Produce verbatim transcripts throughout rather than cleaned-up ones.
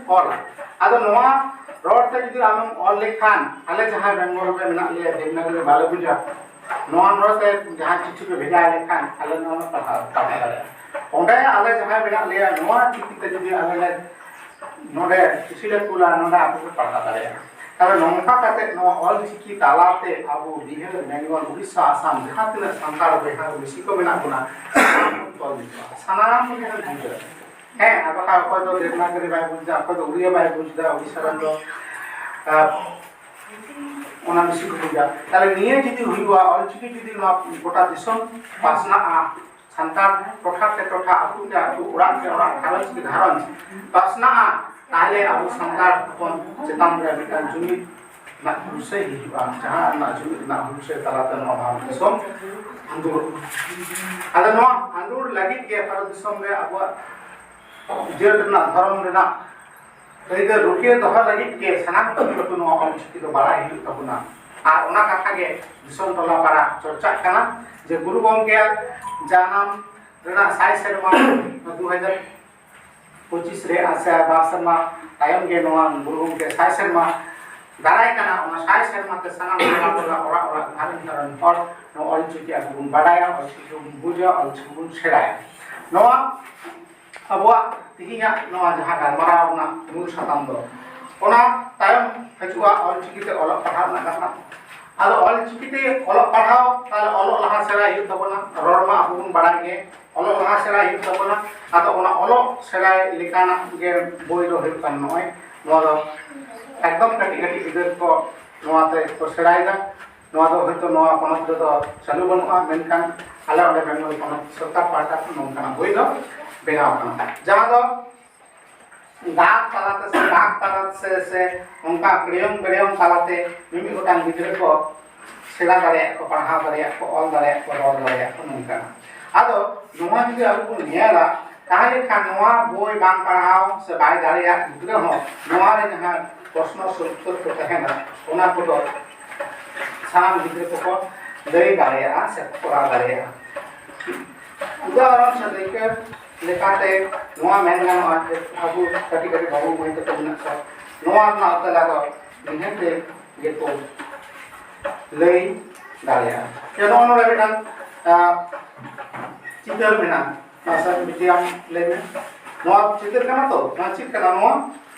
ᱚᱞᱟ᱾ ᱟᱫᱚ ᱱᱚᱣᱟ ᱨᱚᱲ ᱛᱮ ᱡᱩᱫᱤ ᱟᱢᱮᱢ ᱚᱞ ᱞᱮᱠᱷᱟᱱ, ᱟᱞᱮ ᱡᱟᱦᱟᱸ ᱵᱮᱝᱜᱚᱞ ᱨᱮ ᱢᱮᱱᱟᱜ ᱞᱮᱭᱟ, ᱫᱮᱵᱽᱱᱟᱜᱚᱨᱤ ᱵᱟᱞᱮ ᱵᱩᱡᱟ, ᱱᱚᱣᱟ ᱨᱚᱲ ᱛᱮ ᱡᱟᱦᱟᱸ ᱪᱤᱴᱷᱤ ᱯᱮ ᱵᱷᱮᱡᱟ ᱞᱮᱠᱷᱟᱱ ᱟᱞᱮ ᱱᱚᱣᱟ ᱞᱮ ᱯᱟᱲᱦᱟᱣ ᱯᱟᱲᱦᱟᱣ ᱫᱟᱲᱮᱭᱟᱜᱼᱟ᱾ ᱚᱸᱰᱮ ᱟᱞᱮ ᱡᱟᱦᱟᱸᱭ ᱢᱮᱱᱟᱜ ᱞᱮᱭᱟ, ᱱᱚᱣᱟ ᱪᱤᱠᱤ ᱛᱮ ᱡᱩᱫᱤ ᱟᱞᱮ ᱞᱮ ᱱᱚᱰᱮ ᱪᱤᱴᱷᱤ ᱞᱮ ᱠᱩᱞᱟ, ᱱᱚᱰᱮ ᱟᱯᱮ ᱯᱮ ᱯᱟᱲᱦᱟᱣ ᱫᱟᱲᱮᱭᱟᱜᱼᱟ᱾ ᱛᱟᱦᱞᱮ ᱱᱚᱝᱠᱟ ᱠᱟᱛᱮ ᱱᱚᱣᱟ ᱚᱞ ᱪᱤᱠᱤ ᱛᱟᱞᱟᱛᱮ ᱟᱵᱚ ᱵᱤᱦᱟᱨ, ᱵᱮᱝᱜᱚᱞ, ᱩᱲᱤᱥᱥᱟ, ᱟᱥᱟᱢ, ᱡᱟᱦᱟᱸ ᱛᱤᱱᱟᱹᱜ ᱥᱟᱱᱛᱟᱲ ᱵᱚᱭᱦᱟ ᱵᱤᱥᱤ ᱠᱚ ᱢᱮᱱᱟᱜ ᱵᱚᱱᱟ, ᱥᱟᱱᱟᱢ ᱠᱚ ᱛᱚᱞ ᱤᱫᱤᱜᱼᱟ᱾ ᱥᱟᱱᱟᱢ ᱠᱚᱜᱮ ᱵᱚᱱ ᱵᱩᱡᱷᱟᱹᱣᱟ᱾ ᱦᱮᱸ, ᱟᱨ ᱵᱟᱠᱷᱟᱱ ᱚᱠᱚᱭ ᱫᱚ ᱫᱮᱵᱽᱱᱟᱜᱚᱨᱤ ᱵᱟᱭ ᱵᱩᱡᱽ ᱮᱫᱟ, ᱚᱠᱚᱭ ᱫᱚ ᱩᱲᱤᱭᱟ ᱵᱟᱭ ᱵᱩᱡᱽ ᱮᱫᱟ, ᱩᱲᱤᱥᱥᱟ ᱨᱮᱱ ᱫᱚ, ᱟᱨ ᱚᱱᱟ ᱵᱮᱥᱤ ᱠᱚ ᱵᱩᱡᱟ᱾ ᱛᱟᱦᱞᱮ ᱱᱤᱭᱟᱹ ᱡᱩᱫᱤ ᱦᱩᱭᱩᱜᱼᱟ, ᱚᱞᱪᱤᱠᱤ ᱡᱩᱫᱤ ᱱᱚᱣᱟ ᱜᱚᱴᱟ ᱫᱤᱥᱚᱢ ᱯᱟᱥᱱᱟᱜᱼᱟ, ᱥᱟᱱᱛᱟᱲ ᱴᱚᱴᱷᱟ ᱛᱮ ᱴᱚᱴᱷᱟ, ᱟᱹᱛᱩ ᱛᱮ ᱟᱹᱛᱩ, ᱚᱲᱟᱜ ᱛᱮ ᱚᱲᱟᱜ, ᱜᱷᱟᱨᱚᱸᱡᱽ ᱛᱮ ᱜᱷᱟᱨᱚᱸᱡᱽ ᱯᱟᱥᱱᱟᱜᱼᱟ, ᱛᱟᱦᱞᱮ ᱟᱵᱚ ᱥᱟᱱᱛᱟᱲ ᱦᱚᱯᱚᱱ ᱪᱮᱛᱟᱱ ᱨᱮ ᱢᱤᱫᱴᱟᱝ ᱡᱩᱢᱤᱫ ᱨᱮᱱᱟᱜ ᱦᱩᱞᱥᱟᱹᱭ ᱦᱤᱡᱩᱜᱼᱟ, ᱡᱟᱦᱟᱸ ᱨᱮᱱᱟᱜ ᱡᱩᱢᱤᱫ ᱨᱮᱱᱟᱜ ᱦᱩᱞᱥᱟᱹᱭ ᱛᱟᱞᱟᱛᱮ ᱱᱚᱣᱟ ᱵᱷᱟᱨᱚᱛ ᱫᱤᱥᱚᱢ ᱟᱸᱫᱳᱲᱚᱜᱼᱟ᱾ ᱟᱫᱚ ᱱᱚᱣᱟ ᱟᱸᱫᱳᱲ ᱞᱟᱹᱜᱤᱫ ᱜᱮ ᱵᱷᱟᱨᱚᱛ ᱫᱤᱥᱚᱢ ᱨᱮ ᱟᱵᱚᱣᱟᱜ ᱡᱟᱹᱛ ᱨᱮᱱᱟᱜ, ᱫᱷᱚᱨᱚᱢ ᱨᱮᱱᱟᱜ ᱟᱹᱭᱫᱟᱹᱨ ᱨᱩᱠᱷᱤᱭᱟᱹ ᱫᱚᱦᱚ ᱞᱟᱹᱜᱤᱫ ᱜᱮ ᱥᱟᱱᱟᱢ ᱠᱚᱜᱮ ᱱᱚᱣᱟ ᱚᱞᱪᱤᱠᱤ ᱫᱚ ᱵᱟᱲᱟᱭ ᱦᱩᱭᱩᱜ ᱛᱟᱵᱚᱱᱟ᱾ ᱟᱨ ᱚᱱᱟ ᱠᱟᱛᱷᱟ ᱜᱮ ᱫᱤᱥᱚᱢ ᱴᱚᱞᱟ ᱯᱟᱲᱟ ᱪᱚᱨᱪᱟᱜ ᱠᱟᱱᱟ ᱡᱮ ᱜᱩᱨᱩ ᱜᱚᱢᱠᱮᱭᱟᱜ ᱡᱟᱱᱟᱢ ᱨᱮᱱᱟᱜ ᱥᱟᱭ ᱥᱮᱨᱢᱟ ᱫᱩ ᱦᱟᱡᱟᱨ ᱯᱚᱸᱪᱤᱥ ᱨᱮ ᱟᱨ ᱥᱮ ᱵᱟᱨ ᱥᱮᱨᱢᱟ ᱛᱟᱭᱚᱢ ᱜᱮ ᱱᱚᱣᱟ ᱜᱩᱨᱩ ᱜᱚᱢᱠᱮ ᱥᱟᱭ ᱥᱮᱨᱢᱟ ᱫᱟᱨᱟᱭ ᱠᱟᱱᱟ᱾ ᱚᱱᱟ ᱥᱟᱭ ᱥᱮᱨᱢᱟ ᱛᱮ ᱥᱟᱱᱟᱢ ᱴᱚᱞᱟ ᱴᱚᱞᱟ, ᱚᱲᱟᱜ ᱚᱲᱟᱜ, ᱜᱷᱟᱨᱚᱸᱡᱽ ᱜᱷᱟᱨᱚᱸᱡᱽ ᱦᱚᱲ ᱱᱚᱣᱟ ᱚᱞᱪᱤᱠᱤ ᱟᱵᱚ ᱵᱚᱱ ᱵᱟᱰᱟᱭᱟ, ᱚᱞᱪᱤᱠᱤ ᱵᱚᱱ ᱵᱩᱡᱟ, ᱚᱞᱪᱤᱠᱤ ᱵᱚᱱ ᱥᱮᱬᱟᱭᱟ᱾ ᱱᱚᱣᱟ ᱟᱵᱚᱣᱟᱜ ᱛᱮᱦᱮᱧᱟᱜ ᱱᱚᱣᱟ ᱡᱟᱦᱟᱸ ᱜᱟᱞᱢᱟᱨᱟᱣ ᱨᱮᱱᱟᱜ ᱢᱩᱞ ᱥᱟᱛᱟᱢ ᱫᱚ, ᱚᱱᱟ ᱛᱟᱭᱚᱢ ᱦᱤᱡᱩᱜᱼᱟ ᱚᱞᱪᱤᱠᱤ ᱛᱮ ᱚᱞᱚᱜ ᱯᱟᱲᱦᱟᱣ ᱨᱮᱱᱟᱜ ᱠᱟᱛᱷᱟ᱾ ᱟᱫᱚ ᱚᱞᱪᱤᱠᱤ ᱛᱮ ᱚᱞᱚᱜ ᱯᱟᱲᱦᱟᱣ, ᱛᱟᱦᱞᱮ ᱚᱞᱚᱜ ᱞᱟᱦᱟ ᱥᱮᱬᱟᱭ ᱦᱩᱭᱩᱜ ᱛᱟᱵᱚᱱᱟ᱾ ᱨᱚᱲ ᱢᱟ ᱟᱵᱚ ᱵᱚᱱ ᱵᱟᱲᱟᱭ ᱜᱮ, ᱚᱞᱚᱜ ᱞᱟᱦᱟ ᱥᱮᱬᱟᱭ ᱦᱩᱭᱩᱜ ᱛᱟᱵᱚᱱᱟ᱾ ᱟᱫᱚ ᱚᱱᱟ ᱚᱞᱚᱜ ᱥᱮᱬᱟᱭ ᱞᱮᱠᱟᱱᱟᱜ ᱜᱮ ᱵᱳᱭ ᱫᱚ ᱦᱩᱭᱩᱜ ᱠᱟᱱᱟ ᱱᱚᱜᱼᱚᱭ ᱱᱚᱣᱟ ᱫᱚ᱾ ᱮᱠᱫᱚᱢ ᱠᱟᱹᱴᱤᱡ ᱠᱟᱹᱴᱤᱡ ᱜᱤᱫᱽᱨᱟᱹ ᱠᱚ ᱱᱚᱣᱟ ᱛᱮ ᱠᱚ ᱥᱮᱬᱟᱭᱮᱫᱟ᱾ ᱱᱚᱣᱟ ᱫᱚ ᱦᱚᱭᱛᱳ ᱱᱚᱣᱟ ᱯᱚᱱᱚᱛ ᱨᱮᱫᱚ ᱪᱟᱹᱞᱩ ᱵᱟᱹᱱᱩᱜᱼᱟ, ᱢᱮᱱᱠᱷᱟᱱ ᱟᱞᱮ ᱚᱸᱰᱮ ᱵᱮᱝᱜᱚᱞ ᱯᱚᱱᱚᱛ ᱥᱚᱨᱠᱟᱨ ᱯᱟᱦᱴᱟ ᱠᱷᱚᱱ ᱱᱚᱝᱠᱟᱱᱟᱜ ᱵᱳᱭ ᱫᱚ ᱵᱮᱱᱟᱣ ᱟᱠᱟᱱᱟ, ᱡᱟᱦᱟᱸ ᱫᱚ ᱫᱟᱜ ᱛᱟᱞᱟᱛᱮ ᱥᱮ ᱫᱟᱜ ᱛᱟᱞᱟᱛᱮ ᱥᱮ, ᱥᱮ ᱚᱱᱠᱟ ᱠᱨᱮᱭᱚᱱ ᱵᱮᱨᱮᱭᱚᱱ ᱛᱟᱞᱟᱛᱮ ᱢᱤᱢᱤᱫ ᱜᱚᱴᱟᱝ ᱜᱤᱫᱽᱨᱟᱹ ᱠᱚ ᱥᱮᱬᱟ ᱫᱟᱲᱮᱭᱟᱜ ᱠᱚ, ᱯᱟᱲᱦᱟᱣ ᱫᱟᱲᱮᱭᱟᱜ ᱠᱚ, ᱚᱞ ᱫᱟᱲᱮᱭᱟᱜ ᱠᱚ, ᱨᱚᱲ ᱫᱟᱲᱮᱭᱟᱜ ᱠᱚ, ᱱᱚᱝᱠᱟᱱᱟᱜ᱾ ᱟᱫᱚ ᱱᱚᱣᱟ ᱡᱩᱫᱤ ᱟᱵᱚ ᱵᱚᱱ ᱧᱮᱞᱟ, ᱛᱟᱦᱚᱞᱮ ᱠᱷᱟᱱ ᱱᱚᱣᱟ ᱵᱳᱭ ᱵᱟᱝ ᱯᱟᱲᱦᱟᱣ ᱥᱮ ᱵᱟᱭ ᱫᱟᱲᱮᱭᱟᱜ ᱜᱤᱫᱽᱨᱟᱹ ᱦᱚᱸ ᱱᱚᱣᱟ ᱨᱮ ᱡᱟᱦᱟᱸ ᱯᱨᱚᱥᱱᱚ ᱥᱮ ᱩᱛᱛᱚᱨ ᱠᱚ ᱛᱟᱦᱮᱱᱟ, ᱚᱱᱟ ᱠᱚᱫᱚ ᱥᱟᱱᱟᱢ ᱜᱤᱫᱽᱨᱟᱹ ᱠᱚᱠᱚ ᱞᱟᱹᱭ ᱫᱟᱲᱮᱭᱟᱜᱼᱟ ᱥᱮ ᱠᱚᱨᱟᱣ ᱫᱟᱲᱮᱭᱟᱜᱼᱟ᱾ ᱩᱫᱟᱦᱚᱨᱚᱱ ᱥᱮ ᱫᱟᱹᱭᱠᱟᱹ ᱞᱮᱠᱟᱛᱮ ᱱᱚᱣᱟ ᱢᱮᱱ ᱜᱟᱱᱚᱜᱼᱟ ᱡᱮ ᱟᱵᱚ ᱠᱟᱹᱴᱤᱡ ᱠᱟᱹᱴᱤᱡ ᱵᱟᱹᱵᱩ ᱢᱟᱹᱭ ᱛᱟᱠᱚ ᱢᱮᱱᱟᱜ ᱠᱚᱣᱟ, ᱱᱚᱣᱟ ᱨᱮᱱᱟᱜ ᱛᱮᱞᱟ ᱫᱚ ᱱᱤᱦᱟᱹᱛ ᱜᱮᱠᱚ ᱞᱟᱹᱭ ᱫᱟᱲᱮᱭᱟᱜᱼᱟ᱾ ᱡᱮ ᱱᱚᱜᱼᱚ ᱱᱚᱰᱮ ᱢᱤᱫᱴᱟᱝ, ᱟᱸ, ᱪᱤᱛᱟᱹᱨ ᱢᱮᱱᱟᱜᱼᱟ᱾ ᱢᱟᱥᱮ ᱵᱤᱴᱤ ᱟᱢ ᱞᱟᱹᱭ ᱢᱮ, ᱱᱚᱣᱟ ᱪᱤᱛᱟᱹᱨ ᱠᱟᱱᱟ ᱛᱚ? ᱱᱚᱣᱟ ᱪᱮᱫ ᱠᱟᱱᱟ ᱱᱚᱣᱟ?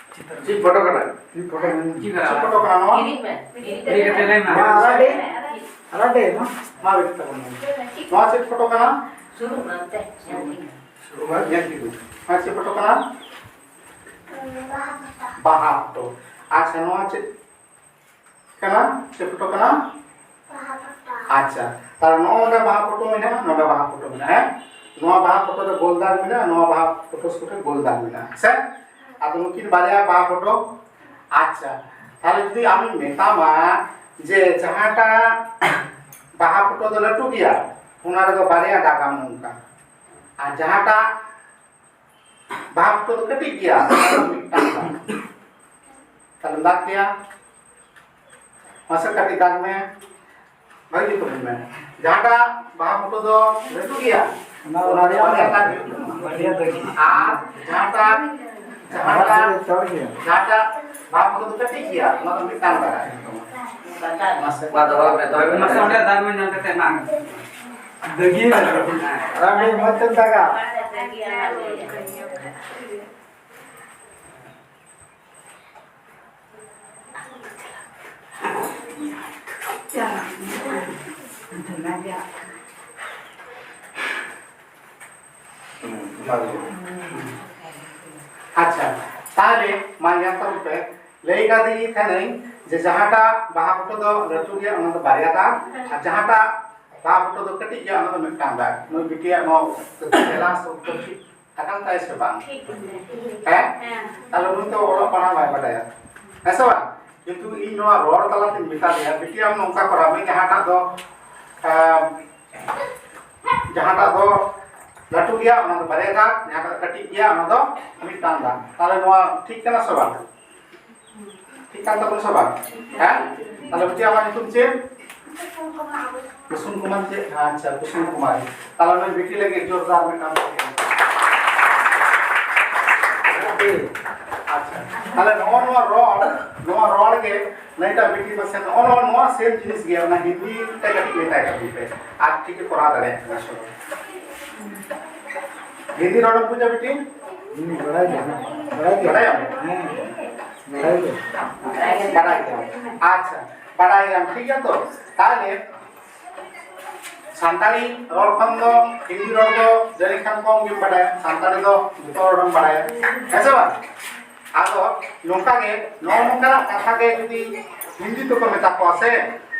ᱪᱮᱫ ᱯᱷᱳᱴᱳ ᱠᱟᱱᱟ? ᱪᱮᱫ ᱯᱷᱳᱴᱳ ᱠᱟᱱᱟ? ᱪᱮᱫ ᱯᱷᱳᱴᱳ ᱠᱟᱱᱟ ᱱᱚᱣᱟ? ᱠᱤᱨᱤᱧ ᱢᱮ, ᱠᱤᱨᱤᱧ ᱢᱮ᱾ ᱞᱟᱹᱭ ᱠᱟᱛᱮ ᱞᱟᱹᱭ ᱢᱮ᱾ ᱢᱟ, ᱟᱞᱟᱫᱮ, ᱟᱞᱟᱫᱮ, ᱢᱟ᱾ ᱢᱟ, ᱵᱤᱴᱤ ᱛᱟᱵᱚᱱ ᱢᱮ᱾ ᱱᱚᱣᱟ ᱪᱮᱫ ᱯᱷᱳᱴᱳ ᱠᱟᱱᱟ? ᱥᱩᱨᱩᱜ ᱢᱮ ᱚᱱᱛᱮ᱾ ᱥᱩᱨᱩᱜ ᱢᱮ, ᱧᱮᱞ ᱠᱮᱫ ᱢᱮ᱾ ᱱᱚᱣᱟ ᱪᱮᱫ ᱯᱷᱳᱴᱳ ᱠᱟᱱᱟ? ᱵᱟᱦᱟ ᱯᱷᱳᱴᱳ᱾ ᱟᱪᱪᱷᱟ, ᱱᱚᱣᱟ ᱪᱮᱫ ᱠᱟᱱᱟ? ᱪᱮᱫ ᱯᱷᱳᱴᱳ ᱠᱟᱱᱟ? ᱟᱪᱪᱷᱟ, ᱛᱟᱦᱞᱮ ᱱᱚᱜᱼᱚ ᱱᱚᱰᱮ ᱵᱟᱦᱟ ᱯᱷᱳᱴᱳ ᱢᱮᱱᱟᱜᱼᱟ, ᱱᱚᱰᱮ ᱵᱟᱦᱟ ᱯᱷᱳᱴᱳ ᱢᱮᱱᱟᱜᱼᱟ, ᱦᱮᱸ? ᱱᱚᱣᱟ ᱵᱟᱦᱟ ᱯᱷᱳᱴᱳ ᱨᱮ ᱜᱳᱞ ᱫᱟᱜᱽ ᱢᱮᱱᱟᱜᱼᱟ, ᱱᱚᱣᱟ ᱵᱟᱦᱟ ᱯᱷᱳᱴᱳ ᱥᱩᱨ ᱨᱮ ᱜᱳᱞ ᱫᱟᱜᱽ ᱢᱮᱱᱟᱜᱼᱟ, ᱥᱮ? ᱟᱫᱚ ᱱᱩᱠᱤᱱ ᱵᱟᱨᱭᱟ ᱵᱟᱦᱟ ᱯᱷᱳᱴᱳ, ᱟᱪᱪᱷᱟ, ᱛᱟᱦᱞᱮ ᱡᱩᱫᱤ ᱟᱢᱤᱧ ᱢᱮᱛᱟᱢᱟ ᱡᱮ ᱡᱟᱦᱟᱸᱴᱟᱜ ᱵᱟᱦᱟ ᱯᱷᱳᱴᱳ ᱫᱚ ᱞᱟᱹᱴᱩ ᱜᱮᱭᱟ, ᱚᱱᱟ ᱨᱮᱫᱚ ᱵᱟᱨᱭᱟ ᱫᱟᱜᱽ ᱟᱢ ᱱᱚᱝᱠᱟ, ᱟᱨ ᱡᱟᱦᱟᱸᱴᱟᱜ ᱵᱟᱦᱟ ᱯᱷᱳᱴᱳ ᱫᱚ ᱠᱟᱹᱴᱤᱡ ᱜᱮᱭᱟ, ᱢᱤᱫᱴᱟᱝ ᱫᱟᱜᱽ᱾ ᱛᱟᱦᱞᱮᱢ ᱫᱟᱜᱽ ᱠᱮᱭᱟ, ᱢᱟᱥᱮ ᱠᱟᱹᱴᱤᱡ ᱫᱟᱜᱽ ᱢᱮ, ᱵᱷᱟᱹᱜᱤ ᱡᱩᱛ ᱢᱮ᱾ ᱡᱟᱦᱟᱸᱴᱟᱜ ᱵᱟᱦᱟ ᱯᱷᱳᱴᱳ ᱫᱚ ᱞᱟᱹᱴᱩ ᱜᱮᱭᱟ, ᱚᱱᱟ ᱫᱚ ᱵᱟᱨᱭᱟ ᱫᱟᱜᱽ ᱦᱩᱭᱩᱜ ᱛᱟᱢᱟ᱾ ᱟᱨ ᱡᱟᱦᱟᱸᱴᱟᱜ, ᱡᱟᱦᱟᱸᱴᱟᱜ, ᱡᱟᱦᱟᱸᱴᱟᱜ ᱵᱟᱦᱟ ᱯᱷᱳᱴᱳ ᱫᱚ ᱠᱟᱹᱴᱤᱡ ᱜᱮᱭᱟ, ᱚᱱᱟ ᱫᱚ ᱢᱤᱫᱴᱟᱝ ᱫᱟᱜᱽ ᱦᱩᱭᱩᱜ ᱛᱟᱢᱟ᱾ ᱢᱟᱥᱮ᱾ ᱢᱟ ᱫᱚᱦᱚᱭ ᱢᱮ, ᱫᱚᱦᱚᱭ ᱢᱮ᱾ ᱢᱟᱥᱮ ᱚᱸᱰᱮ ᱫᱟᱜᱽ ᱢᱮ, ᱧᱟᱢ ᱠᱟᱛᱮ ᱢᱟ᱾ ᱫᱟᱹᱜᱤ ᱢᱮ᱾ ᱟᱹᱰᱤ ᱢᱚᱡᱽ ᱛᱮᱢ ᱫᱟᱜᱟ᱾ ᱟᱪᱪᱷᱟ, ᱛᱟᱦᱞᱮ ᱢᱟ ᱧᱮᱞ ᱛᱟᱵᱚᱱ ᱯᱮ, ᱞᱟᱹᱭ ᱠᱟᱫᱤᱧ ᱛᱟᱦᱮᱱᱟᱹᱧ ᱡᱮ ᱡᱟᱦᱟᱸᱴᱟᱜ ᱵᱟᱦᱟ ᱯᱷᱳᱴᱳ ᱫᱚ ᱞᱟᱹᱴᱩ ᱜᱮᱭᱟ, ᱚᱱᱟ ᱫᱚ ᱵᱟᱨᱭᱟ ᱫᱟᱜᱽ, ᱟᱨ ᱡᱟᱦᱟᱸᱴᱟᱜ ᱵᱟᱦᱟ ᱯᱷᱳᱴᱳ ᱫᱚ ᱠᱟᱹᱴᱤᱡ ᱜᱮᱭᱟ, ᱚᱱᱟ ᱫᱚ ᱢᱤᱫᱴᱟᱝ ᱫᱟᱜᱽ᱾ ᱱᱩᱭ ᱵᱤᱴᱤᱭᱟᱜ ᱱᱚᱣᱟ ᱛᱮᱞᱟ ᱥᱮ ᱩᱛᱛᱚᱨ ᱴᱷᱤᱠ ᱟᱠᱟᱱ ᱛᱟᱭᱟ ᱥᱮ ᱵᱟᱝ? ᱴᱷᱤᱠ ᱜᱮᱭᱟ᱾ ᱦᱮᱸ? ᱦᱮᱸ᱾ ᱛᱟᱦᱞᱮ ᱩᱱᱤ ᱛᱚ ᱚᱞᱚᱜ ᱯᱟᱲᱦᱟᱣ ᱵᱟᱭ ᱵᱟᱰᱟᱭᱟ, ᱦᱮᱸ ᱥᱮ ᱵᱟᱝ? ᱠᱤᱱᱛᱩ ᱤᱧ ᱱᱚᱣᱟ ᱨᱚᱲ ᱛᱟᱞᱟᱛᱮᱧ ᱢᱮᱛᱟ ᱫᱮᱭᱟ, ᱵᱤᱴᱤ ᱟᱢ ᱱᱚᱝᱠᱟ ᱠᱚᱨᱟᱣ ᱢᱮ, ᱡᱟᱦᱟᱸᱴᱟᱜ ᱫᱚ, ᱟᱸ, ᱡᱟᱦᱟᱸᱴᱟᱜ ᱫᱚ ᱞᱟᱹᱴᱩ ᱜᱮᱭᱟ ᱚᱱᱟ ᱫᱚ ᱵᱟᱨᱭᱟ ᱫᱟᱜᱽ, ᱡᱟᱦᱟᱸᱴᱟᱜ ᱫᱚ ᱠᱟᱹᱴᱤᱡ ᱜᱮᱭᱟ ᱚᱱᱟ ᱫᱚ ᱢᱤᱫᱴᱟᱝ ᱫᱟᱜᱽ᱾ ᱛᱟᱦᱞᱮ ᱱᱚᱣᱟ ᱴᱷᱤᱠ ᱠᱟᱱᱟ ᱥᱮ ᱵᱟᱝ? ᱴᱷᱤᱠ ᱠᱟᱱ ᱛᱟᱵᱚᱱᱟ ᱥᱮ ᱵᱟᱝ? ᱦᱮᱸ? ᱛᱟᱦᱞᱮ ᱵᱤᱴᱤ ᱟᱢᱟᱜ ᱧᱩᱛᱩᱢ ᱪᱮᱫ? ᱠᱩᱥᱩᱢ ᱠᱩᱢᱟᱨ ᱪᱮᱫ? ᱟᱪᱪᱷᱟ, ᱠᱩᱥᱩᱢ ᱠᱩᱢᱟᱨ᱾ ᱛᱟᱦᱞᱮ ᱱᱩᱭ ᱵᱤᱴᱤ ᱞᱟᱹᱜᱤᱫ ᱡᱳᱨᱫᱟᱨ ᱢᱤᱫᱴᱟᱝ ᱛᱟᱞᱤ᱾ ᱟᱪᱪᱷᱟ, ᱛᱟᱦᱞᱮ ᱱᱚᱜᱼᱚ ᱱᱚᱣᱟ ᱨᱚᱲ, ᱱᱚᱣᱟ ᱨᱚᱲ ᱜᱮ ᱱᱟᱹᱭᱴᱟ ᱵᱤᱴᱤ ᱢᱟᱥᱮ ᱱᱚᱜᱼᱚ ᱱᱚᱣᱟ, ᱱᱚᱣᱟ ᱥᱮᱢ ᱡᱤᱱᱤᱥ ᱜᱮ, ᱚᱱᱟ ᱦᱤᱱᱫᱤ ᱛᱮ ᱠᱟᱹᱴᱤᱡ ᱢᱮᱛᱟᱭ ᱠᱟᱱ ᱯᱮ, ᱟᱨ ᱴᱷᱤᱠ ᱜᱮ ᱠᱚᱨᱟᱣ ᱫᱟᱲᱮᱭᱟᱜ ᱠᱟᱱᱟ ᱥᱮ ᱵᱟᱝ? ᱦᱤᱱᱫᱤ ᱨᱚᱲ ᱮᱢ ᱵᱩᱡᱟ ᱵᱤᱴᱤ? ᱦᱩᱸ, ᱵᱟᱲᱟᱭ ᱜᱮᱭᱟ, ᱵᱟᱲᱟᱭ ᱜᱮᱭᱟ᱾ ᱵᱟᱲᱟᱭᱟᱢ? ᱦᱮᱸ, ᱵᱟᱲᱟᱭ ᱜᱮᱭᱟ᱾ ᱵᱟᱲᱟᱭ ᱜᱮᱭᱟᱢ᱾ ᱟᱪᱪᱷᱟ, ᱵᱟᱲᱟᱭ ᱜᱮᱭᱟᱢ, ᱴᱷᱤᱠ ᱜᱮᱭᱟ ᱛᱚ? ᱛᱟᱦᱞᱮ ᱥᱟᱱᱛᱟᱲᱤ ᱨᱚᱲ ᱠᱷᱚᱱ ᱫᱚ ᱦᱤᱱᱫᱤ ᱨᱚᱲ ᱫᱚ ᱡᱟᱹᱱᱤᱡ ᱠᱷᱟᱱ ᱠᱚᱢ ᱜᱮᱢ ᱵᱟᱰᱟᱭᱟ, ᱥᱟᱱᱛᱟᱲᱤ ᱫᱚ ᱡᱚᱛᱚ ᱨᱚᱲᱮᱢ ᱵᱟᱰᱟᱭᱟ, ᱦᱮᱸ ᱥᱮ ᱵᱟᱝ? ᱟᱫᱚ ᱱᱚᱝᱠᱟ ᱜᱮ, ᱱᱚᱜᱼᱚ ᱱᱚᱝᱠᱟᱱᱟᱜ ᱠᱟᱛᱷᱟ ᱜᱮ ᱡᱩᱫᱤ ᱦᱤᱱᱫᱤ ᱛᱮᱠᱚ ᱢᱮᱛᱟ ᱠᱚᱣᱟ ᱥᱮ,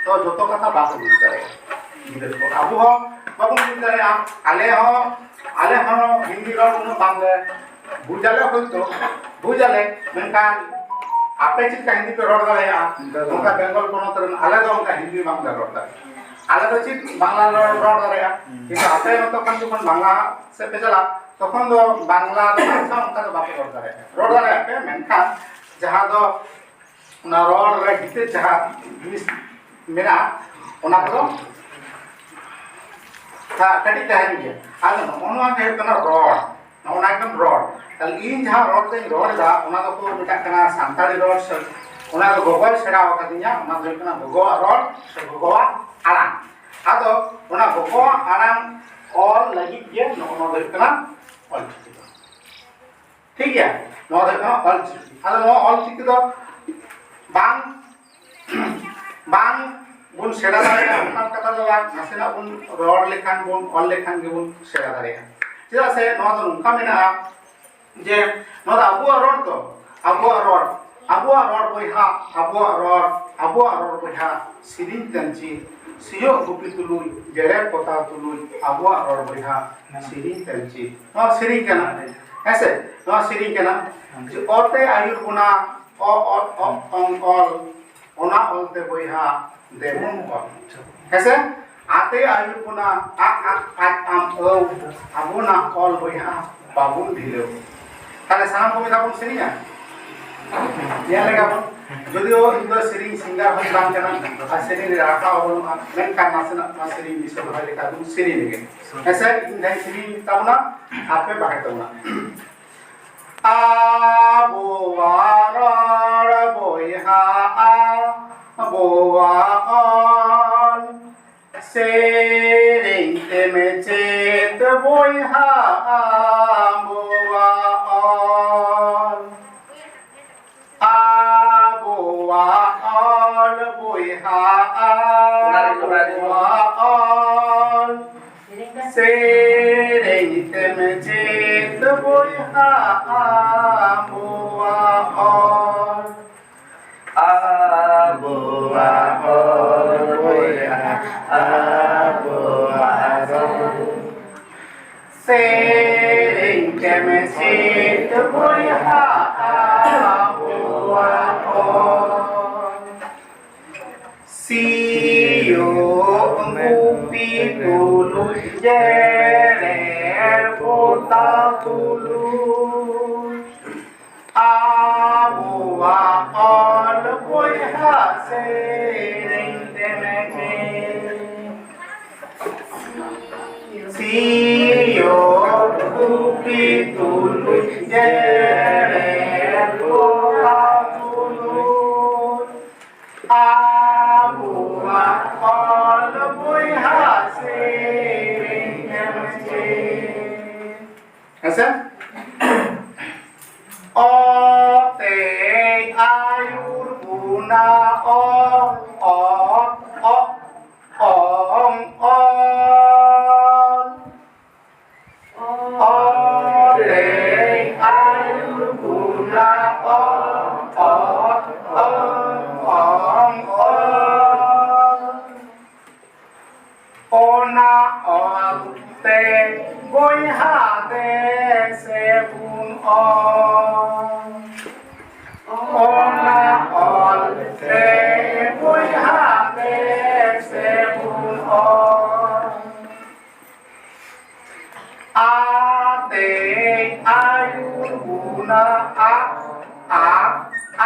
ᱛᱚ ᱡᱚᱛᱚ ᱠᱟᱛᱷᱟ ᱵᱟᱠᱚ ᱵᱩᱡᱽ ᱫᱟᱲᱮᱭᱟᱜᱼᱟ ᱜᱤᱫᱽᱨᱟᱹ ᱠᱚ᱾ ᱟᱵᱚ ᱦᱚᱸ ᱵᱟᱵᱚᱱ ᱵᱩᱡᱽ ᱫᱟᱲᱮᱭᱟᱜᱼᱟ, ᱟᱞᱮ ᱦᱚᱸ, ᱟᱞᱮ ᱦᱚᱸ ᱦᱤᱱᱫᱤ ᱨᱚᱲ ᱩᱱᱟᱹᱜ ᱵᱟᱝᱞᱮ ᱵᱩᱡᱽ ᱟᱞᱮ, ᱦᱚᱭᱛᱳ ᱵᱩᱡᱽ ᱟᱞᱮ, ᱢᱮᱱᱠᱷᱟᱱ ᱟᱯᱮ ᱪᱮᱫ ᱞᱮᱠᱟ ᱦᱤᱱᱫᱤ ᱯᱮ ᱨᱚᱲ ᱫᱟᱲᱮᱭᱟᱜᱼᱟ, ᱚᱱᱠᱟ ᱫᱚ ᱚᱱᱠᱟ ᱵᱟᱝ᱾ ᱵᱮᱝᱜᱚᱞ ᱯᱚᱱᱚᱛ ᱨᱮᱱ ᱟᱞᱮ ᱫᱚ ᱚᱱᱠᱟ ᱦᱤᱱᱫᱤ ᱵᱟᱝᱞᱮ ᱨᱚᱲ ᱫᱟᱲᱮᱭᱟᱜᱼᱟ᱾ ᱟᱞᱮ ᱫᱚ ᱪᱮᱫ ᱵᱟᱝᱞᱟ ᱞᱮ ᱨᱚᱲ ᱫᱟᱲᱮᱭᱟᱜᱼᱟ, ᱦᱩᱸ᱾ ᱠᱤᱱᱛᱩ ᱟᱯᱮ ᱱᱚᱛᱮ ᱠᱷᱚᱱ ᱡᱚᱠᱷᱚᱱ ᱵᱟᱝᱞᱟ ᱥᱮᱫ ᱯᱮ ᱪᱟᱞᱟᱜᱼᱟ, ᱛᱚᱠᱷᱚᱱ ᱫᱚ ᱵᱟᱝᱞᱟ ᱫᱚ ᱵᱷᱟᱥᱟ ᱚᱱᱠᱟ ᱫᱚ ᱵᱟᱯᱮ ᱨᱚᱲ ᱫᱟᱲᱮᱭᱟᱜᱼᱟ᱾ ᱨᱚᱲ ᱫᱟᱲᱮᱭᱟᱜᱼᱟ ᱯᱮ, ᱢᱮᱱᱠᱷᱟᱱ ᱡᱟᱦᱟᱸ ᱫᱚ ᱚᱱᱟ ᱨᱚᱲ ᱨᱮ ᱵᱷᱤᱛᱤᱨ ᱡᱟᱦᱟᱸ ᱡᱤᱱᱤᱥ ᱢᱮᱱᱟᱜᱼᱟ, ᱚᱱᱟ ᱠᱚᱫᱚ ᱠᱟ-, ᱠᱟᱹᱴᱤᱡ ᱛᱟᱦᱮᱱ ᱜᱮᱭᱟ᱾ ᱟᱫᱚ ᱱᱚᱜᱼᱚ ᱱᱚᱣᱟ ᱜᱮ ᱦᱩᱭᱩᱜ ᱠᱟᱱᱟ ᱨᱚᱲ, ᱱᱚᱜᱼᱚ ᱱᱚᱣᱟ ᱜᱮ ᱨᱚᱲ᱾ ᱛᱟᱦᱞᱮ ᱤᱧ ᱡᱟᱦᱟᱸ ᱨᱚᱲ ᱛᱮᱧ ᱨᱚᱲ ᱮᱫᱟ, ᱚᱱᱟ ᱫᱚᱠᱚ ᱢᱮᱛᱟᱜ ᱠᱟᱱᱟ ᱥᱟᱱᱛᱟᱲᱤ ᱨᱚᱲ, ᱥᱮ ᱚᱱᱟ ᱫᱚ ᱜᱚᱜᱚᱭ ᱥᱮᱬᱟ ᱟᱠᱟᱫᱤᱧᱟ, ᱚᱱᱟ ᱫᱚ ᱦᱩᱭᱩᱜ ᱠᱟᱱᱟ ᱜᱚᱜᱚᱣᱟᱜ ᱨᱚᱲ ᱥᱮ ᱜᱚᱜᱚᱣᱟᱜ ᱟᱲᱟᱝ᱾ ᱟᱫᱚ ᱚᱱᱟ ᱜᱚᱜᱚᱣᱟᱜ ᱟᱲᱟᱝ ᱚᱞ ᱞᱟᱹᱜᱤᱫ ᱜᱮ ᱱᱚᱜᱼᱚ ᱱᱚᱣᱟ ᱫᱚ ᱦᱩᱭᱩᱜ ᱠᱟᱱᱟ ᱚᱞᱪᱤᱠᱤ ᱫᱚ᱾ ᱴᱷᱤᱠ ᱜᱮᱭᱟ, ᱱᱚᱣᱟ ᱫᱚ ᱦᱩᱭᱩᱜ ᱠᱟᱱᱟ ᱚᱞᱪᱤᱠᱤ᱾ ᱟᱫᱚ ᱱᱚᱣᱟ ᱚᱞᱪᱤᱠᱤ ᱫᱚ ᱵᱟᱝ, ᱵᱟᱝ ᱵᱚᱱ ᱥᱮᱬᱟ ᱫᱟᱲᱮᱭᱟᱜᱼᱟ ᱚᱱᱠᱟᱱ ᱠᱟᱛᱷᱟ ᱫᱚ ᱵᱟᱝ, ᱱᱟᱥᱮᱱᱟᱜ ᱵᱚᱱ ᱨᱚᱲ ᱞᱮᱠᱷᱟᱱ ᱵᱚᱱ, ᱚᱞ ᱞᱮᱠᱷᱟᱱ ᱜᱮᱵᱚᱱ ᱥᱮᱬᱟ ᱫᱟᱲᱮᱭᱟᱜᱼᱟ᱾ ᱪᱮᱫᱟᱜ ᱥᱮ ᱱᱚᱣᱟ ᱫᱚ ᱱᱚᱝᱠᱟ ᱢᱮᱱᱟᱜᱼᱟ ᱡᱮ ᱱᱚᱣᱟ ᱫᱚ ᱟᱵᱚᱣᱟᱜ ᱨᱚᱲ ᱛᱚ, ᱟᱵᱚᱣᱟᱜ ᱨᱚᱲ, ᱟᱵᱚᱣᱟᱜ ᱨᱚᱲ ᱵᱚᱭᱦᱟ, ᱟᱵᱚᱣᱟᱜ ᱨᱚᱲ, ᱟᱵᱚᱣᱟᱜ ᱨᱚᱲ ᱵᱚᱭᱦᱟ, ᱥᱮᱨᱮᱧ ᱛᱮᱢ ᱪᱮᱫ, ᱥᱤᱭᱳᱜ ᱜᱩᱯᱤ ᱛᱩᱞᱩᱡ, ᱡᱮᱨᱮᱲ ᱯᱚᱛᱟᱣ ᱛᱩᱞᱩᱡ, ᱟᱵᱚᱣᱟᱜ ᱨᱚᱲ ᱵᱚᱭᱦᱟ, ᱥᱮᱨᱮᱧ ᱛᱮᱢ ᱪᱮᱫ᱾ ᱱᱚᱣᱟ ᱥᱮᱨᱮᱧ ᱠᱟᱱᱟ, ᱦᱮᱸ ᱥᱮ? ᱱᱚᱣᱟ ᱥᱮᱨᱮᱧ ᱠᱟᱱᱟ ᱡᱮ ᱚᱛᱮ ᱟᱹᱭᱩᱨ ᱵᱚᱱᱟ, ᱚ, ᱚ, ᱚ, ᱚᱝ, ᱚᱞ, ᱚᱱᱟ ᱚᱞᱛᱮ ᱵᱚᱭᱦᱟ ᱫᱮᱵᱚᱱ ᱚᱞ᱾ ᱦᱮᱸ ᱥᱮ? ᱟᱛᱮ ᱟᱹᱭᱩᱨ ᱵᱚᱱᱟ, ᱟ, ᱟ, ᱟᱡ, ᱟᱢ, ᱟᱹᱣ, ᱟᱵᱚᱱᱟᱜ ᱚᱞ ᱵᱚᱭᱦᱟ ᱵᱟᱵᱚᱱ ᱰᱷᱤᱞᱟᱹᱣ᱾ ᱛᱟᱦᱞᱮ ᱥᱟᱱᱟᱢ ᱠᱚ ᱢᱤᱫ ᱫᱷᱟᱣ ᱵᱚᱱ ᱥᱮᱨᱮᱧᱟ? ᱧᱮᱞ ᱞᱮᱜᱟ ᱵᱚᱱ᱾ ᱡᱚᱫᱤᱭᱳ ᱤᱧ ᱫᱚ ᱥᱮᱨᱮᱧ ᱥᱤᱝᱜᱟᱨ ᱦᱚᱸᱧ ᱵᱟᱝ ᱠᱟᱱᱟ, ᱟᱨ ᱥᱮᱨᱮᱧ ᱨᱮ ᱨᱟᱦᱟ ᱦᱚᱸ ᱵᱟᱹᱱᱩᱜᱼᱟ, ᱢᱮᱱᱠᱷᱟᱱ ᱱᱟᱥᱮᱱᱟᱜ ᱱᱚᱣᱟ ᱥᱮᱨᱮᱧ ᱵᱤᱥᱚᱭ ᱫᱚᱦᱚᱭ ᱞᱮᱠᱟ ᱵᱚᱱ ᱥᱮᱨᱮᱧ ᱞᱮᱜᱮ᱾ ᱦᱮᱸ ᱥᱮ? ᱤᱧ ᱡᱟᱦᱟᱸᱧ ᱥᱮᱨᱮᱧ ᱛᱟᱵᱚᱱᱟ, ᱟᱯᱮ ᱵᱟᱲᱟᱭ ᱛᱟᱵᱚᱱᱟ᱾ ᱟᱵᱚᱣᱟᱜ ᱨᱚᱲ ᱵᱚᱭᱦᱟ, ᱟᱵᱚᱣᱟᱜ ᱚᱞ᱾ ᱥᱮᱨᱮᱧ ᱛᱮᱢ ᱪᱮᱫ ᱵᱚᱭᱦᱟ ᱟᱵᱚᱣᱟᱜ ᱚᱞ᱾ ᱟᱵᱚᱣᱟᱜ ᱚᱞ ᱵᱚᱭᱦᱟ, ᱟᱵᱚᱣᱟᱜ ᱚᱞ᱾ ᱥᱮᱨᱮᱧ ᱛᱮᱢ ᱪᱮᱫ ᱵᱚᱭᱦᱟ ᱟᱵᱚᱣᱟᱜ ᱚᱞ᱾ ᱟᱵᱚᱣᱟᱜ ᱚᱞ ᱵᱚᱭᱦᱟ, ᱟᱵᱚᱣᱟᱜ ᱚᱞ᱾ ᱥᱮᱨᱮᱧ ᱛᱮᱢ ᱪᱮᱫ ᱵᱚᱭᱦᱟ ᱟᱵᱚᱣᱟᱜ ᱚᱞ᱾ ᱥᱤᱭᱳᱜ ᱜᱩᱯᱤ ᱛᱩᱞᱩᱡ, ᱡᱮᱨᱮᱲ ᱯᱚᱛᱟᱣ ᱛᱩᱞᱩᱡ, ᱟᱵᱚᱣᱟᱜ ᱚᱞ ᱵᱚᱭᱦᱟ ᱥᱮᱨᱮᱧ ᱛᱮᱢ ᱪᱮᱫ᱾ ᱥᱤᱭᱳᱜ ᱜᱩᱯᱤ ᱛᱩᱞᱩᱡ, ᱡᱮᱨᱮᱲ ᱯᱚᱛᱟᱣ ᱛᱩᱞᱩᱡ, ᱟᱵᱚᱣᱟᱜ ᱚᱞ ᱵᱚᱭᱦᱟ ᱥᱮᱨᱮᱧ ᱮᱢ ᱪᱮᱫ᱾ ᱦᱮᱸᱥᱮ? ᱚ ᱛᱮ ᱟᱭᱩᱨ ᱜᱩᱱᱟ ᱚ, ᱚ, ᱚ, ᱚᱝ, ᱚ᱾ ᱚ ᱨᱮ ᱟᱭᱩᱨ ᱜᱩᱱᱟ ᱚ, ᱚ, ᱚ, ᱚ, ᱚ᱾ ᱚᱱᱟ ᱚᱞ ᱛᱮ ᱵᱚᱭᱦᱟ ᱫᱮ ᱥᱮ ᱵᱚᱱ ᱚᱞ᱾ ᱚᱱᱟ ᱚᱞ ᱛᱮ ᱵᱚᱭᱦᱟ ᱫᱮ ᱥᱮ ᱵᱚᱱ ᱚᱞ᱾ ᱟ ᱛᱮ ᱟᱭᱩᱨ ᱜᱩᱱᱟ ᱟ, ᱟ, ᱟ,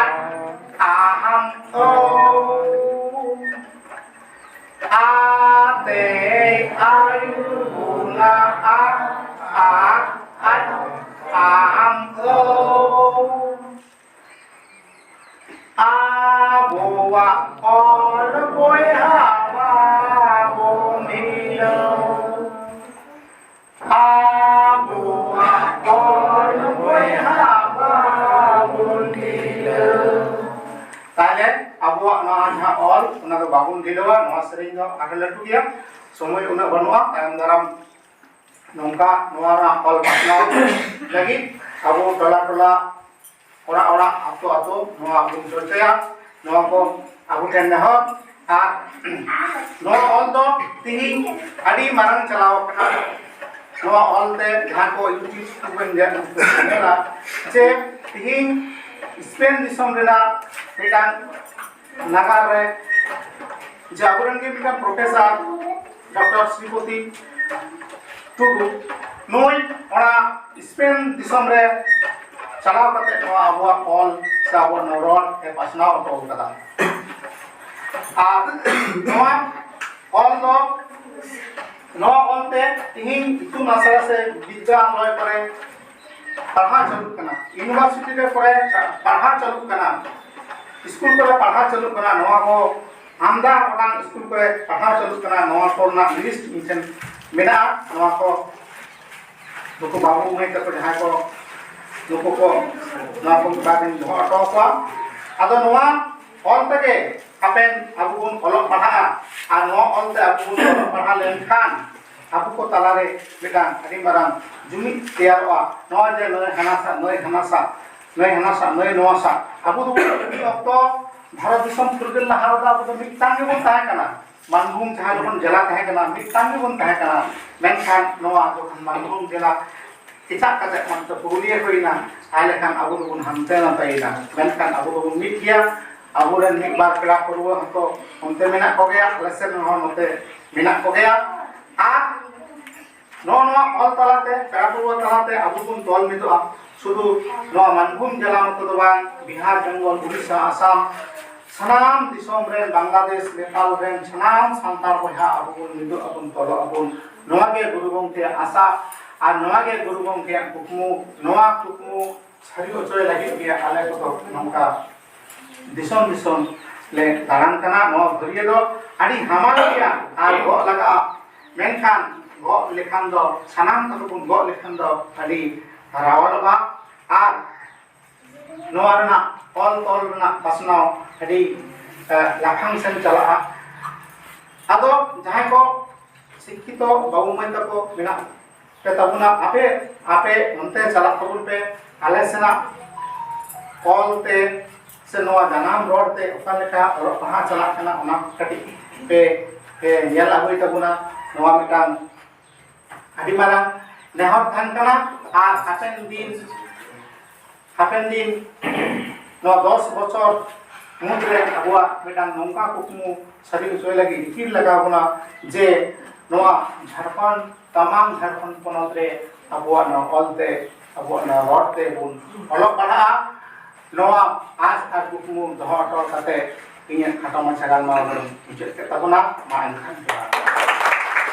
ᱟᱢ, ᱚ᱾ ᱟ ᱛᱮ ᱟᱭᱩᱨ ᱜᱩᱱᱟ ᱟ, ᱟ, ᱟ, ᱟᱢ, ᱚ᱾ ᱚᱞ ᱵᱚᱭᱦᱟ ᱵᱟᱵᱚᱱ ᱰᱷᱤᱞᱟᱹᱣ᱾ ᱟᱵᱚᱣᱟᱜ ᱚᱞ ᱵᱚᱭᱦᱟ ᱵᱟᱵᱚᱱ ᱰᱷᱤᱞᱟᱹᱣ᱾ ᱛᱟᱦᱞᱮ ᱟᱵᱚᱣᱟᱜ ᱱᱚᱣᱟ ᱡᱟᱦᱟᱸ ᱚᱞ, ᱚᱱᱟ ᱫᱚ ᱵᱟᱵᱚᱱ ᱰᱷᱤᱞᱟᱹᱣᱟ᱾ ᱱᱚᱣᱟ ᱥᱮᱨᱮᱧ ᱫᱚ ᱟᱹᱰᱤ ᱞᱟᱹᱴᱩ ᱜᱮᱭᱟ, ᱥᱚᱢᱚᱭ ᱩᱱᱟᱹᱜ ᱵᱟᱹᱱᱩᱜᱼᱟ᱾ ᱛᱟᱭᱚᱢ ᱫᱟᱨᱟᱢ ᱱᱚᱝᱠᱟ ᱱᱚᱣᱟ ᱨᱮᱱᱟᱜ ᱚᱞ ᱯᱟᱥᱱᱟᱣ ᱞᱟᱹᱜᱤᱫ ᱟᱵᱚ ᱴᱚᱞᱟ ᱴᱚᱞᱟ, ᱚᱲᱟᱜ ᱚᱲᱟᱜ, ᱟᱛᱳ ᱟᱛᱳ ᱱᱚᱣᱟ ᱵᱚᱱ ᱪᱚᱨᱪᱟᱭᱟ᱾ ᱱᱚᱣᱟ ᱠᱚ ᱟᱵᱚ ᱴᱷᱮᱱ ᱱᱮᱦᱚᱨ᱾ ᱟᱨ ᱱᱚᱣᱟ ᱚᱞ ᱫᱚ ᱛᱤᱦᱤᱧ ᱟᱹᱰᱤ ᱢᱟᱨᱟᱝ ᱪᱟᱞᱟᱣ ᱟᱠᱟᱱᱟ᱾ ᱱᱚᱣᱟ ᱚᱞ ᱛᱮ ᱡᱟᱦᱟᱸ ᱠᱚ YouTube ᱠᱚᱵᱚᱱ ᱧᱮᱞ, ᱧᱮᱞᱟ ᱡᱮ ᱛᱤᱦᱤᱧ ᱥᱯᱮᱱ ᱫᱤᱥᱚᱢ ᱨᱮᱱᱟᱜ ᱢᱤᱫᱴᱟᱝ ᱱᱟᱜᱟᱨ ᱨᱮ ᱡᱮ ᱟᱵᱚᱨᱮᱱ ᱜᱮ ᱢᱤᱫᱴᱟᱝ ᱯᱨᱚᱯᱷᱮᱥᱚᱨ ᱰᱚᱠᱴᱚᱨ ᱥᱨᱤᱯᱚᱛᱤ ᱴᱩᱰᱩ, ᱱᱩᱭ ᱚᱱᱟ ᱥᱯᱮᱱ ᱫᱤᱥᱚᱢ ᱨᱮ ᱪᱟᱞᱟᱣ ᱠᱟᱛᱮ ᱱᱚᱣᱟ ᱟᱵᱚᱣᱟᱜ ᱚᱞ ᱥᱮ ᱟᱵᱚᱣᱟᱜ ᱱᱚᱣᱟ ᱨᱚᱲ ᱮ ᱯᱟᱥᱱᱟᱣ ᱦᱚᱴᱚ ᱠᱟᱫᱟ᱾ ᱟᱨ ᱱᱚᱣᱟ ᱚᱞ ᱫᱚ, ᱱᱚᱣᱟ ᱚᱞ ᱛᱮ ᱛᱤᱦᱤᱧ ᱤᱛᱩᱱ ᱟᱥᱲᱟ ᱥᱮ ᱵᱤᱫᱽᱭᱟᱞᱚᱭ ᱠᱚᱨᱮ ᱯᱟᱲᱦᱟᱣ ᱪᱟᱹᱞᱩᱜ ᱠᱟᱱᱟ, ᱤᱭᱩᱱᱤᱵᱷᱟᱨᱥᱤᱴᱤ ᱨᱮ ᱠᱚᱨᱮ ᱯᱟᱲᱦᱟᱣ ᱪᱟᱹᱞᱩᱜ ᱠᱟᱱᱟ, ᱥᱠᱩᱞ ᱠᱚᱨᱮ ᱯᱟᱲᱦᱟᱣ ᱪᱟᱹᱞᱩᱜ ᱠᱟᱱᱟ᱾ ᱱᱚᱣᱟ ᱠᱚ ᱟᱢᱫᱟ ᱜᱚᱴᱟᱝ ᱥᱠᱩᱞ ᱠᱚᱨᱮ ᱯᱟᱲᱦᱟᱣ ᱪᱟᱹᱞᱩᱜ ᱠᱟᱱᱟ᱾ ᱱᱚᱣᱟ ᱠᱚᱨᱮᱱᱟᱜ ᱞᱤᱥᱴ ᱤᱧ ᱴᱷᱮᱱ ᱢᱮᱱᱟᱜᱼᱟ᱾ ᱱᱚᱣᱟ ᱠᱚ ᱱᱩᱠᱩ ᱵᱟᱹᱵᱩ ᱢᱟᱹᱭ ᱛᱟᱠᱚ ᱡᱟᱦᱟᱸᱭ ᱠᱚ, ᱱᱩᱠᱩ ᱠᱚ ᱱᱚᱣᱟ ᱠᱚ ᱠᱤᱛᱟᱵ ᱤᱧ ᱫᱚᱦᱚ ᱦᱚᱴᱚ ᱟᱠᱚᱣᱟ᱾ ᱟᱫᱚ ᱱᱚᱣᱟ ᱚᱞ ᱛᱮᱜᱮ ᱦᱟᱯᱮᱱ ᱟᱵᱚ ᱵᱚᱱ ᱚᱞᱚᱜ ᱯᱟᱲᱦᱟᱜᱼᱟ᱾ ᱟᱨ ᱱᱚᱣᱟ ᱚᱞ ᱛᱮ ᱟᱵᱚ ᱵᱚᱱ ᱚᱞᱚᱜ ᱯᱟᱲᱦᱟᱣ ᱞᱮᱱᱠᱷᱟᱱ ᱟᱵᱚ ᱠᱚ ᱛᱟᱞᱟᱨᱮ ᱢᱤᱫᱴᱟᱝ ᱟᱹᱰᱤ ᱢᱟᱨᱟᱝ ᱡᱩᱢᱤᱫ ᱛᱮᱭᱟᱨᱚᱜᱼᱟ᱾ ᱱᱚᱣᱟ ᱡᱮ ᱱᱩᱭ ᱦᱟᱱᱟ ᱥᱟ, ᱱᱩᱭ ᱦᱟᱱᱟ ᱥᱟ, ᱱᱩᱭ ᱦᱟᱱᱟ ᱥᱟ, ᱱᱩᱭ ᱱᱚᱣᱟ ᱥᱟ, ᱟᱵᱚ ᱫᱚ ᱢᱤᱫ ᱚᱠᱛᱚ ᱵᱷᱟᱨᱚᱛ ᱫᱤᱥᱚᱢ ᱯᱷᱩᱨᱜᱟᱹᱞ ᱞᱟᱦᱟ ᱨᱮᱫᱚ ᱟᱵᱚ ᱫᱚ ᱢᱤᱫᱴᱟᱝ ᱜᱮᱵᱚᱱ ᱛᱟᱦᱮᱸ ᱠᱟᱱᱟ᱾ ᱢᱟᱱᱵᱷᱩᱢ ᱡᱟᱦᱟᱸ ᱡᱚᱠᱷᱚᱱ ᱡᱮᱞᱟ ᱛᱟᱦᱮᱸ ᱠᱟᱱᱟ, ᱢᱤᱫᱴᱟᱝ ᱜᱮᱵᱚᱱ ᱛᱟᱦᱮᱸ ᱠᱟᱱᱟ᱾ ᱢᱮᱱᱠᱷᱟᱱ ᱱᱚᱣᱟ ᱡᱚᱠᱷᱚᱱ ᱢᱟᱱᱵᱷᱩᱢ ᱡᱮᱞᱟ ᱮᱴᱟᱜ ᱠᱟᱛᱮ ᱢᱟᱱᱛᱮ ᱯᱩᱨᱩᱞᱤᱭᱟᱹ ᱦᱩᱭᱱᱟ, ᱛᱟᱦᱞᱮ ᱠᱷᱟᱱ ᱟᱵᱚ ᱫᱚᱵᱚᱱ ᱦᱟᱱᱛᱮ ᱱᱟᱛᱮᱭᱮᱱᱟ᱾ ᱢᱮᱱᱠᱷᱟᱱ ᱟᱵᱚ ᱫᱚᱵᱚᱱ ᱢᱤᱫ ᱜᱮᱭᱟ᱾ ᱟᱵᱚᱨᱮᱱ ᱢᱤᱫ ᱵᱟᱨ ᱯᱮᱲᱟ ᱯᱟᱹᱨᱣᱟᱹ ᱦᱚᱸᱛᱚ ᱚᱱᱛᱮ ᱢᱮᱱᱟᱜ ᱠᱚᱜᱮᱭᱟ, ᱟᱞᱮ ᱥᱮᱱ ᱦᱚᱸ ᱱᱚᱛᱮ ᱢᱮᱱᱟᱜ ᱠᱚᱜᱮᱭᱟ᱾ ᱟᱨ ᱱᱚᱜᱼᱚ ᱱᱚᱣᱟ ᱚᱞ ᱛᱟᱞᱟᱛᱮ, ᱯᱮᱲᱟ ᱯᱟᱹᱨᱣᱟᱹ ᱛᱟᱞᱟᱛᱮ ᱟᱵᱚ ᱵᱚᱱ ᱛᱚᱞ ᱢᱤᱫᱚᱜᱼᱟ᱾ ᱥᱩᱫᱷᱩ ᱱᱚᱣᱟ ᱢᱟᱱᱵᱷᱩᱢ ᱡᱮᱞᱟ ᱢᱚᱛᱚ ᱫᱚ ᱵᱟᱝ, ᱵᱤᱦᱟᱨ, ᱵᱮᱝᱜᱚᱞ, ᱩᱲᱤᱥᱥᱟ, ᱟᱥᱟᱢ, ᱥᱟᱱᱟᱢ ᱫᱤᱥᱚᱢ ᱨᱮᱱ, ᱵᱟᱝᱞᱟᱫᱮᱥ, ᱱᱮᱯᱟᱞ ᱨᱮᱱ ᱥᱟᱱᱟᱢ ᱥᱟᱱᱛᱟᱲ ᱵᱚᱭᱦᱟ ᱟᱵᱚ ᱵᱚᱱ ᱢᱤᱫᱚᱜ ᱟᱵᱚᱱ, ᱛᱚᱞᱚᱜ ᱟᱵᱚᱱ᱾ ᱱᱚᱣᱟ ᱜᱮ ᱜᱩᱨᱩ ᱜᱚᱢᱠᱮᱭᱟᱜ ᱟᱥᱟ ᱟᱨ ᱱᱚᱣᱟ ᱜᱮ ᱜᱩᱨᱩ ᱜᱚᱢᱠᱮᱭᱟᱜ ᱠᱩᱠᱢᱩ᱾ ᱱᱚᱣᱟ ᱠᱩᱠᱢᱩ ᱥᱟᱹᱨᱤ ᱦᱚᱪᱚᱭ ᱞᱟᱹᱜᱤᱫ ᱜᱮ ᱟᱞᱮ ᱠᱚᱫᱚ ᱱᱚᱝᱠᱟ ᱫᱤᱥᱚᱢ ᱫᱤᱥᱚᱢ ᱞᱮ ᱫᱟᱬᱟᱱ ᱠᱟᱱᱟ᱾ ᱱᱚᱣᱟ ᱵᱷᱟᱹᱨᱭᱟᱹ ᱫᱚ ᱟᱹᱰᱤ ᱦᱟᱢᱟᱞ ᱜᱮᱭᱟ ᱟᱨ ᱜᱚᱜ ᱞᱟᱜᱟᱜᱼᱟ, ᱢᱮᱱᱠᱷᱟᱱ ᱜᱚᱜ ᱞᱮᱠᱷᱟᱱ ᱫᱚ, ᱥᱟᱱᱟᱢ ᱠᱚᱛᱮ ᱵᱚᱱ ᱜᱚᱜ ᱞᱮᱠᱷᱟᱱ ᱫᱚ ᱟᱹᱰᱤ ᱨᱟᱣᱟᱞᱚᱜᱼᱟ᱾ ᱟᱨ ᱱᱚᱣᱟ ᱨᱮᱱᱟᱜ ᱚᱞ ᱛᱚᱞ ᱨᱮᱱᱟᱜ ᱯᱟᱥᱱᱟᱣ ᱟᱹᱰᱤ, ᱮ, ᱞᱟᱯᱷᱟᱝ ᱥᱮᱱ ᱪᱟᱞᱟᱜᱼᱟ᱾ ᱟᱫᱚ ᱡᱟᱦᱟᱸᱭ ᱠᱚ ᱥᱤᱠᱠᱷᱤᱛᱚ ᱵᱟᱹᱵᱩ ᱢᱟᱹᱭ ᱛᱟᱠᱚ ᱢᱮᱱᱟᱜ ᱯᱮ ᱛᱟᱵᱚᱱᱟ, ᱟᱯᱮ, ᱟᱯᱮ ᱚᱱᱛᱮ ᱪᱟᱞᱟᱜ ᱛᱟᱵᱚᱱ ᱯᱮ, ᱟᱞᱮ ᱥᱮᱱᱟᱜ ᱚᱞ ᱛᱮ ᱥᱮ ᱱᱚᱣᱟ ᱡᱟᱱᱟᱢ ᱨᱚᱲ ᱛᱮ ᱚᱠᱟ ᱞᱮᱠᱟ ᱚᱞᱚᱜ ᱯᱟᱲᱦᱟᱜ ᱪᱟᱞᱟᱜ ᱠᱟᱱᱟ, ᱚᱱᱟ ᱠᱚ ᱠᱟᱹᱴᱤᱡ ᱯᱮ, ᱯᱮ ᱧᱮᱞ ᱟᱹᱜᱩᱭ ᱛᱟᱵᱚᱱᱟ᱾ ᱱᱚᱣᱟ ᱢᱤᱫᱴᱟᱝ ᱟᱹᱰᱤ ᱢᱟᱨᱟᱝ ᱱᱮᱦᱚᱨ ᱛᱟᱦᱮᱱ ᱠᱟᱱᱟ᱾ ᱟᱨ ᱦᱟᱯᱮᱱ ᱫᱤᱱ, ᱦᱟᱯᱮᱱ ᱫᱤᱱ ᱱᱚᱣᱟ ᱫᱚᱥ ᱵᱚᱪᱷᱚᱨ ᱢᱩᱫᱽᱨᱮ ᱟᱵᱚᱣᱟᱜ ᱢᱤᱫᱴᱟᱝ ᱱᱚᱝᱠᱟ ᱠᱩᱠᱢᱩ ᱥᱟᱹᱨᱤ ᱦᱚᱪᱚᱭ ᱞᱟᱹᱜᱤᱫ ᱨᱤᱠᱤᱲ ᱞᱟᱜᱟᱣ ᱵᱚᱱᱟ ᱡᱮ ᱱᱚᱣᱟ ᱡᱷᱟᱲᱠᱷᱚᱸᱰ, ᱛᱟᱢᱟᱢ ᱡᱷᱟᱲᱠᱷᱚᱸᱰ ᱯᱚᱱᱚᱛ ᱨᱮ ᱟᱵᱚᱣᱟᱜ ᱱᱚᱣᱟ ᱚᱞ ᱛᱮ, ᱟᱵᱚᱣᱟᱜ ᱱᱚᱣᱟ ᱨᱚᱲ ᱛᱮ ᱵᱚᱱ ᱚᱞᱚᱜ ᱯᱟᱲᱦᱟᱜᱼᱟ᱾ ᱱᱚᱣᱟ ᱟᱥ ᱟᱨ ᱠᱩᱠᱢᱩ ᱫᱚᱦᱚ ᱦᱚᱴᱚ ᱠᱟᱛᱮ ᱤᱧᱟᱹᱜ ᱠᱷᱟᱴᱚ ᱢᱟᱪᱷᱟ ᱜᱟᱞᱢᱟᱨᱟᱣ ᱫᱚᱧ ᱢᱩᱪᱟᱹᱫ ᱠᱮᱫ ᱛᱟᱵᱚᱱᱟ᱾ ᱢᱟ ᱮᱱᱠᱷᱟᱱ ᱡᱚᱦᱟᱨ᱾